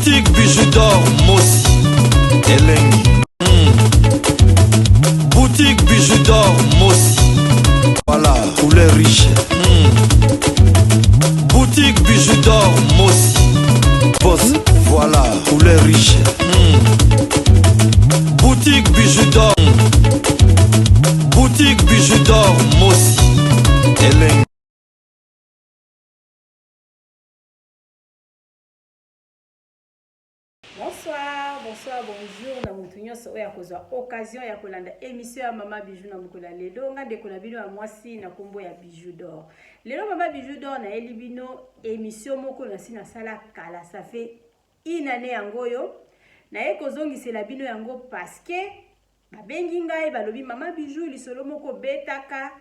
Boutique Bijou d'or Mosi Elengi. Boutique Bijou d'or Mosi. Voilà, couleur riche. Boutique Bijou d'or Mosi. Boss, voilà, couleur riche. Boutique Bijou d'or. Boutique Bijou d'or Mosi. Elengi. Bonsoir, bonsoir, bonjour na mutu nyonso oyo akozwa occasion ya kolanda émission ya Mama Bijou na mokolo ya lelo. Nga ndeko na bino ya mwasi na kombo ya Bijou d'or. Lelo Mama Bijou d'or nayeli bino émission moko nasi nasala kala, ça fait une année yango oyo. Naye kozongisela bino yango parce que babengi ngai balobi Mama Bijou lisolo moko betaka.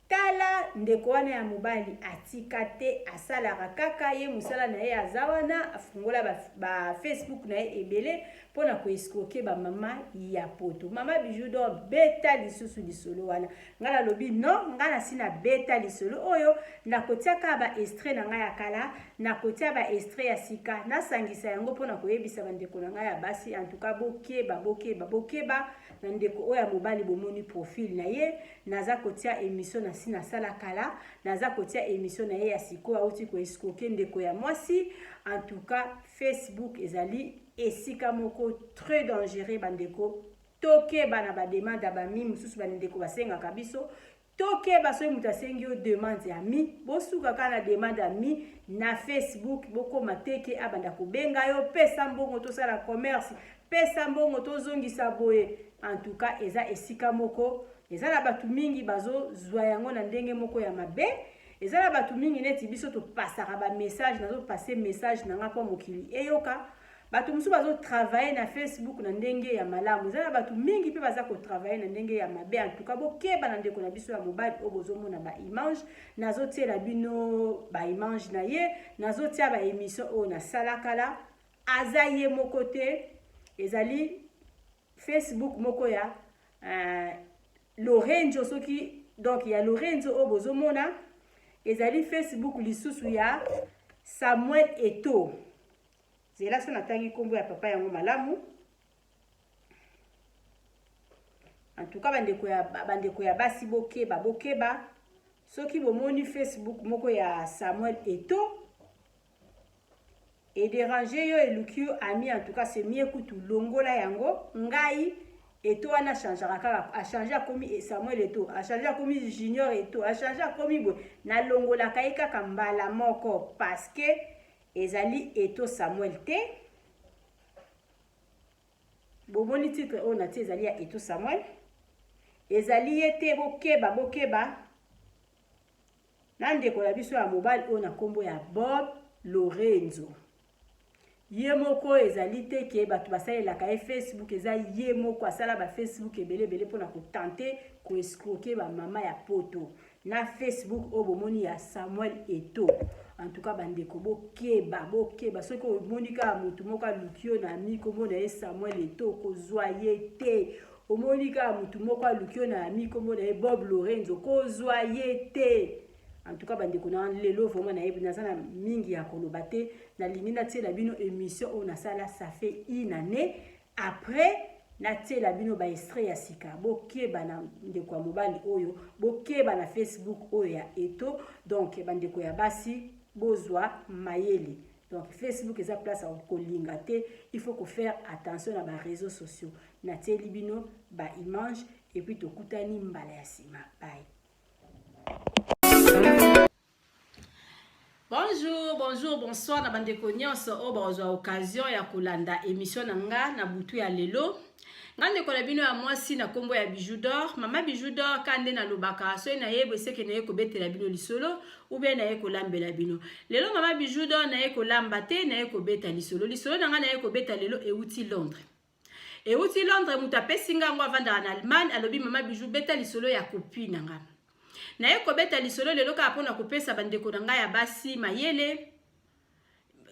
Tala ndeko wana ya mobali atika te, asalaka kaka ye mosala na ye, aza wana afungola ba, ba Facebook na ye ebele mpo na koescroke ba mama ya poto. Mama Bijou d'or beta lisusu lisolo wana. Ngai nalobi non, ngai nasi nabeta lisolo oyo, nakotia kaka ba extrait na ngai ya kala, nakotia ba extrait ya sika, nasangisa yango mpo na koyebisa bandeko na ngai ya basi. En tout cas bokeba, bokeba, bokeba na ndeko oyo ya mobali, bomoni profil na ye. Naza kotia emission na si nasala kala, naza kotia emission na ye ya sikoyo, auti ko escroquer ndeko ya mwasi. En tout cas Facebook ezali esika moko très dangereux bandeko, tokeba na ba demande ya bami mosusu bandeko basengaka biso. Tokeba soki moto asengi yo demande ya mi, bosuka kaka na demande ya mi na Facebook, bokoma teke abanda kobenga yo, pesa mbongo tosala commerce, pesa mbongo tozongisa boye. En tout cas eza esika moko eza na bato mingi bazozwa yango na ndenge moko ya mabe. Eza na bato mingi neti biso topasaka ba message, nazopase message na nga mpo mokili eyoka. Bato mosusu bazotravaille na Facebook na ndenge ya malamu, eza na bato mingi mpe baza kotravaille na ndenge ya mabe. En tout cas bokeba na ndeko na biso ya mobali oyo bozomona ba image, nazotiela bino ba image na ye, nazotia ba émission oyo nasalakala. Aza ye moko te, ezali Facebook moko ya Lorenzo, soki donc ya Lorenzo oyo bozomona ezali Facebook lisusu ya Samuel Eto'o. Zela so natangi nkombo ya papa yango malamu. En tout cas bandeko ya basi bokeba, bokeba soki bomoni Facebook moko ya Samuel Eto'o ederange yo, eluki yo ami, en tout cas c'est mieux kutu longola yango. Ngai Eto'o wana achangeaka kaka, achange akomi Samuel Eto'o, achange akomi Junior Eto'o, achange akomi boye, nalongolaka ye kaka mbala moko parce que ezali Eto'o Samuel te. Bomoni titre oyo natie ezali ya Eto'o Samuel, ezali ye te. Bokeba, bokeba na ndeko na biso ya mobali oyo na nkombo ya Bob Lorenzo. Ye moko ezali te ke bato basalelaka ye Facebook, eza ye moko asala ba Facebook ebele ebele mpona kotante koescroke bamama ya poto na Facebook oyo bomoni ya Samuel Eto'o. En tout cas bandeko bokeba, bokeba soki omoni kaka motu moko aluki yo na ami kombo na ye Samuel Eto'o, kozwa ye te. Omoni kaka motu moko aluki yo na ami kombo na ye Bob Lorenzo, kozwa ye te. En tout cas bandeko na lelo vraiment nayebi naza na mingi ya koloba te, nalingi natiela bino émission oyo nasala ça fait une année après, natiela bino ba extrait ya sika. Bokeba na ndeko ya mobali oyo, bokeba na Facebook oyo ya Eto'o. Donc bandeko ya basi bozwa mayele. Donc Facebook eza place ya kolinga te, il faut kofaire attention na ba réseaux sociaux. Natieli bino ba image et puis tokutani mbala ya nsima. Bye. Bonjour, bonjour, bonsoir na bandeko nyonso oyo bakozwa occasion ya kolanda émission na nga na butu ya lelo. Nga ndeko na bino ya mwasi na kombo ya Bijou d'or, mama Bijou d'or, ka nde nalobaka soki nayeba eseke naye kobetela bino lisolo ou bien naye kolambela bino. Lelo mama Bijou d'or naye kolamba te, naye kobeta lisolo. Lisolo na nga naye kobeta lelo euti Londres. Euti Londres, moto apesi nga yango avandaka na Allemagne, alobi mama Bijou beta lisolo ya copine na nga. Naye kobeta lisolo lelo kaka mpona kopesa bandeko na ngai ya basi mayele,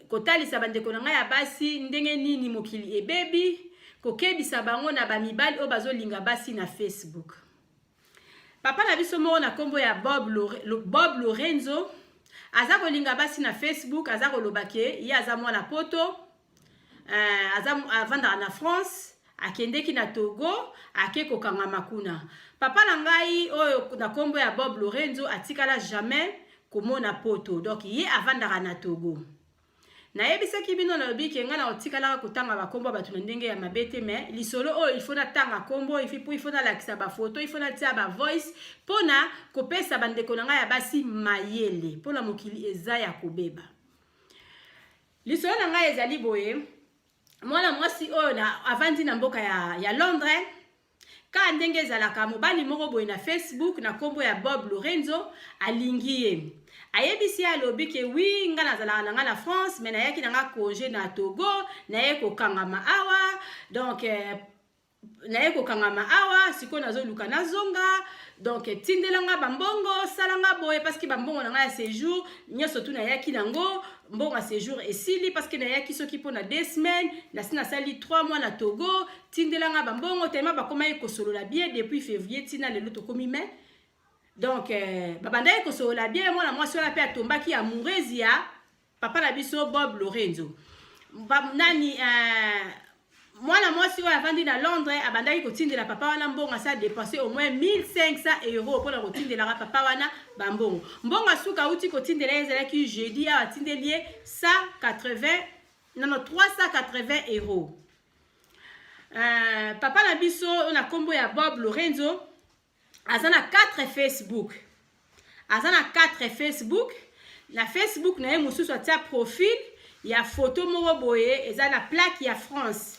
kotalisa bandeko na ngai ya basi ndenge nini mokili ebebi, kokebisa bango na bamibali oyo bazolinga basi na Facebook. Papa na biso moko na nkombo ya Bob Lorenzo aza kolinga basi na Facebook, aza koloba ke ye aza mwana poto. Aza avandaka na France, akendeki na Togo, ake kokangama kuna. Papa na ngai oyo na nkombo ya Bob Lorenzo atikala jamais komona Poto, donc ye avandaka na Togo. Nayebisaki bino, nalobi ke ngai na kotikalaka kotanga bakombo ya bato na ndenge ya mabe te, mais lisolo oyo il faut natanga kombo, il faut nalakisa bafoto, il faut natia bavoice mpona kopesa bandeko na ngai ya basi mayele, mpona mokili eza ya kobeba. Lisolo na ngai ezali boye: mwana mwasi oyo na avandi na mboka ya Londres. Kaka ndenge ezalaka, mobali moko boye na Facebook na nkombo ya Bob Lorenzo alingi ye. Ayebisi ye, alobi ke oui, nga nazalaka na nga na France, mais nayaki na nga congé na Togo, naye kokangama awa. Donc naye kokangama awa, sikoyo nazoluka nazonga. Donc tindelanga bambongo, salanga boye, parce que bambongo na ngai ya séjour nyonso tu nayaki nango, mbongo ya séjour esili, parce que nayaki soki mpona 2 semaines, nasi nasali 3 mois na Togo. Tindelanga bambongo. Tellement bakomaki kosolola bien depuis février ntina lelo tokomi mai. Donc babandaki kosolola bien. Mwana mwasi wana mpe atombaki amoureuse ya papa na biso Bob Lorenzo. Ba, nani mwana mwasi oyo avandi na Londres abandaki kotindela papa wana mbongo. Asa dépense au moins 1500 € mpona kotindelaka papa wana bambongo. Mbongo asuka auti kotindela ye ezalaki jeudi awa, atindeli ye 180, nono, 380 €. Papa na biso oyo na nkombo ya Bob Lorenzo aza na 4 Facebook, aza na 4 Facebook. Na Facebook na ye mosusu atia profil ya foto moko boye, eza na plaque ya France,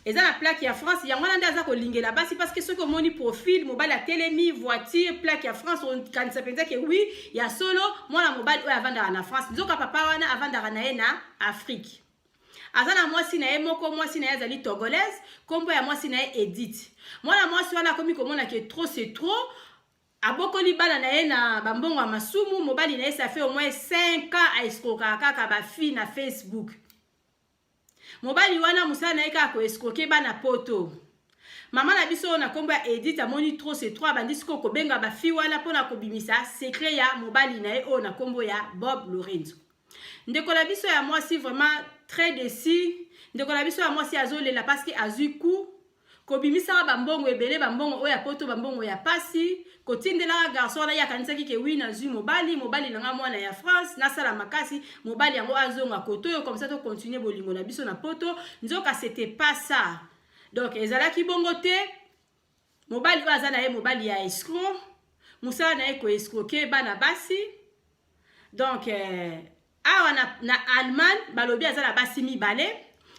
eza na plaque ya France. Yango wana nde aza kolingela basi, parce que soki omoni profil, mobali atelemi, voiture, plaque ya France, okanisa mpenza ke oui, ya solo mwana mobali oyo avandaka na France. Nzoka papa wana avandaka na ye na Afrique, aza na mwasi na ye moko. Mwasi na ye azali Togolaise, nkombo ya mwasi na ye Edith. Mwana mwasi wana akomi komona ke trop, c'est trop. Abokoli bana na ye na bambongo ya masumu. Mobali na ye, ça fait au moins 5 ans aescroquaka kaka bafille na Facebook. Mobali wana, mosala na ye kaka koescroquer bana Poto. Mama na biso oyo na nkombo ya Edith amoni trop, c'est trop. Abandi sikoyo kobenga bafille wana mpona kobimisa secret ya mobali na ye oyo na nkombo ya Bob Lorenzo. Ndeko na biso ya mwasi vraiment très déçu. Ndeko na biso ya mwasi azolela parce que azwi coup kobimisaka bambongo ebele, bambongo oyo ya Poto, bambongo ya pasi, kotindelaka garçon wana. Ye akanisaki ke oui, nazwi mobali, mobali na nga mwana ya France, nasala makasi, mobali yango azonga koto oyo, comme ça tocontinue bolingo na biso na Poto. Nzoka c'était pas ça. Donc ezalaki bongo te. Mobali oyo aza na ye mobali ya escroc, mosala na ye koescroquer bana basi. Donc awa na Allemagne, balobi aza na basi mibale.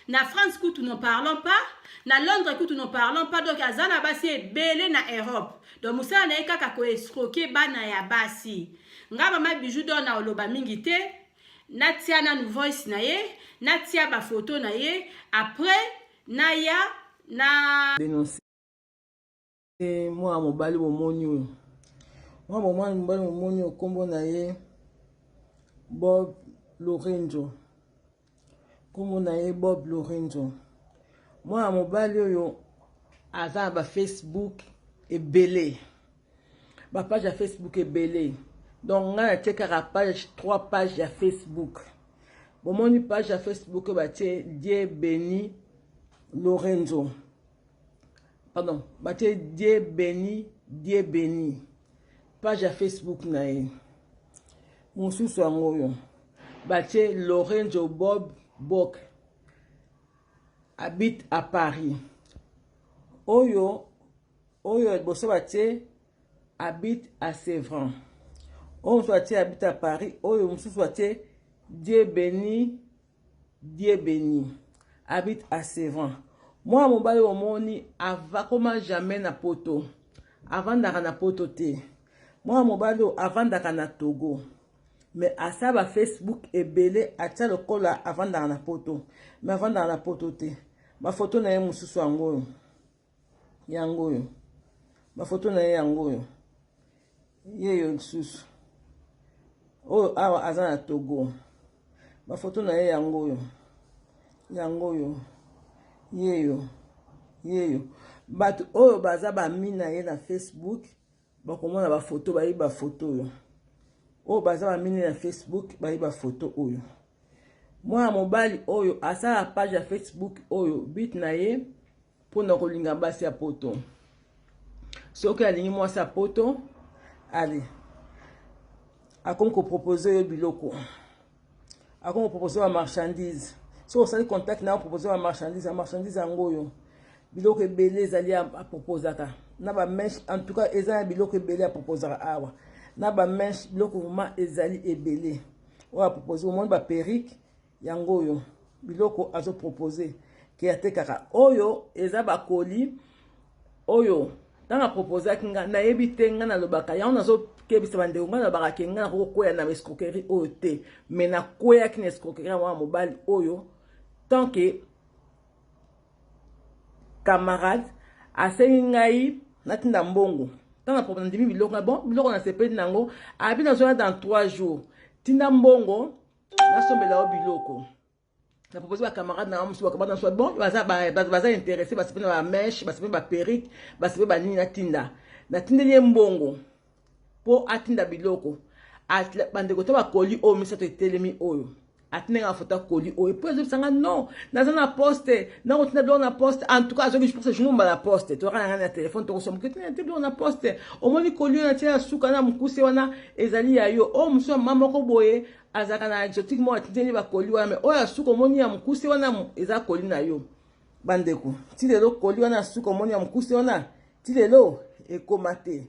Na France kutu, n'en parlons pas. Na Londres kutu, n'en parlons pas. Donc aza na basi ebele na Europe. Donc mosala na ye kaka koescroquer bana ya basi. Nga mama Bijou d'Or na oloba mingi te, natia nanu voice na ye, natia bafoto na ye, après naya na dénonce mwana mobali. Bomoni oyo, mwana mobali bomoni oyo, nkombo na ye Bob Lorenzo, nkombo na ye Bob Lorenzo. Mwana mobali oyo aza na bafacebook ebele, bapage ya Facebook ebele. Donc ngai natie kaka page, trois page ya Facebook. Bomoni page ya Facebook oyo batie Dieu béni Lorenzo, pardon, batie Dieu béni, Dieu béni, page ya Facebook na ye. Mosusu yango oyo batie Lorenzo Bob Bok habite à Paris. Oyo liboso batie habite à Sevran. Oyo mosusu batie habite à Paris. Oyo mosusu batie Dieu béni, Dieu béni habite à Sevran. Mwana mobali omoni akoma jamais na Poto, avandaka na Poto te. Mwana mobali oyo avandaka na Togo, mais asala bafacebook ebele, atia lokola avandaka na Poto, mais avandaka na Poto te. Bafoto na ye mosusu yango oyo, yango oyo, bafoto na ye yango oyo, ye yo lisusu oyo awa aza na Togo. Bafoto na ye yango oyo, yango oyo, yeyo, yeyo. Bato oyo baza bami na ye na Facebook bakomona bafoto, bayebi bafoto oyo. Oyo baza bamini na Facebook bayebi bafoto oyo. Mwana mobali oyo asala page ya Facebook oyo but na ye mpona kolinga basi ya poto. Soki alingi mwasi ya poto, ale akomi kopropose yo biloko, akomi kopropose ba marchandise. Soki osali contact na yo, propose ba marchandise. Ya marchandise yango oyo, biloko ebele ezali aproposaka na bamèches. En tout cas, eza na biloko ebele aproposaka awa na bamèches. Biloko vraiment ezali ebele oyo apropose. Omoni baperruque yango oyo, biloko azopropose ke atekaka oyo eza bacolis oyo. Ntango aproposaki nga, nayebi te. Nga nalobaka yango, nazokebisa bandeko. Nga nalobaka ke nga nakokokwea na escroquerie oyo te, mais nakweyaki na escroquerie ya mwana mobali oyo. Tant que camarade asengi ngai natinda mbongo, ntango nandimi biloko, bon, biloko nasepeli nango, abi nazwana dans 3 jours, tinda mbongo nasombela yo biloko. Na propose bacamarade na mosusu, bacamarade na mosusu, bon, baza intéressé, basepeli na bamèches, basepeli baperruque, basepeli banini. Natinda, natindeli ye mbongo mpo atinda biloko. Bandeko, to bacolis oyo misato etelemi oyo, atindanga foto ya colis oyo epo ezobisanga non, naza na poste, nakotinda biloko na poste. En tout cas, azoki, je pense, jour na poste toyaka na ngai na telefone, tokosoma moke, tinda te biloko na poste. Omoni colis oyo natia ya suka na mokuse wana, ezali ya yo. Oyo mosusu ya mama moko boye azalaka na exotique moko, atindeli bacolis wana, mais oyo ya suka omoni ya mokuse wana eza colis na yo. Bandeko, ti lelo colis wana ya suka omoni ya mokuse wana, ti lelo ekóma te.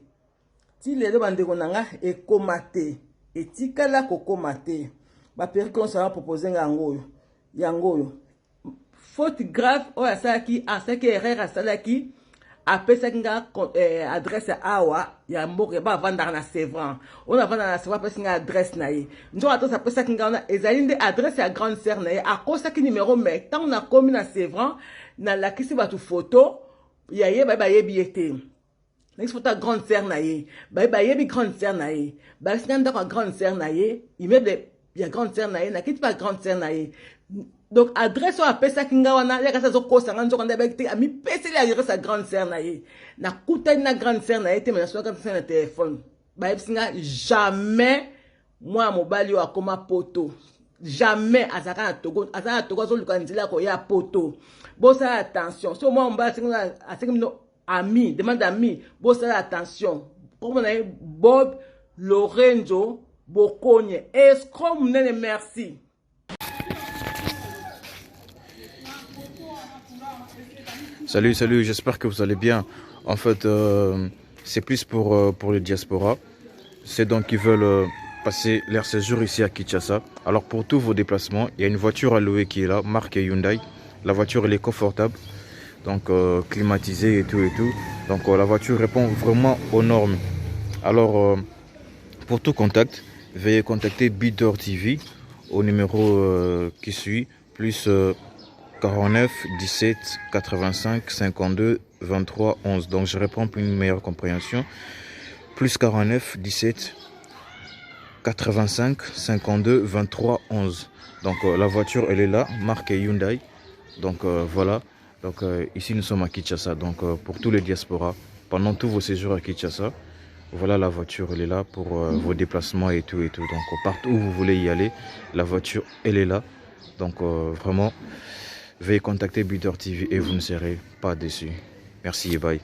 Ti lelo, bandeko na nga, ekóma te, etikala kokóma te. Baperruque nyonso apropose nga yango oyo, yango oyo. Faute grave oyo asalaki, asalaki erreur, asalaki, apesaki nga adresse awa ya mboka ba avandaka na Sevran. Oyo avandaka na Sevran, apesi nga adresse na ye. Nzoka adresse apesaki nga wana ezali nde adresse ya grande sœur na ye. Akosaki numéro, mais ntango nakomi na Sevran, nalakisi bato photo ya ye, baye bayebi ye te. Nalakisi photo ya grande sœur na ye, baye bayebi grande sœur na ye. Balakisi nga ndako ya grande sœur na ye, immeuble ya grande sœur na ye. Nakiti pa grande sœur na ye. Donc adresse oyo apesaki nga wana, ye kasi azokosa nga. Nzoka nde abaki te, amipeseli adresse ya grande sœur na ye. Nakutani na grande sœur na ye te, mais nasonaka grande sœur na telefone. Bayebisi nga jamais mwana mobali oyo akóma poto, jamais. Azalaka na Togo, aza na Togo, azoluka nzela ya koya poto. Bosala attention. So mwana mobali asengi bino ami, demande ami, bosala attention. Kombo na ye Bob Lorenzo Bokonye, escroc monene. Merci. Salut, salut, j'espère que vous allez bien. En fait, c'est plus pour les diasporas. C'est donc qui veulent passer leur séjour ici à Kinshasa. Alors pour tous vos déplacements, il y a une voiture à louer qui est là, marque Hyundai. La voiture, elle est confortable, donc climatisée et tout et tout. Donc la voiture répond vraiment aux normes. Alors pour tout contact, veuillez contacter Bidor TV au numéro qui suit, plus 49 17 85 52 23 11. Donc je reprends pour une meilleure compréhension. Plus 49 17 85 52 23 11. Donc la voiture, elle est là, marque Hyundai. Donc voilà. Donc ici nous sommes à Kinshasa. Donc pour tous les diasporas, pendant tous vos séjours à Kinshasa, voilà, la voiture, elle est là pour vos déplacements et tout et tout. Donc partout où vous voulez y aller, la voiture, elle est là. Donc vraiment, veuillez contacter Bidor TV et vous ne serez pas déçus. Merci et bye.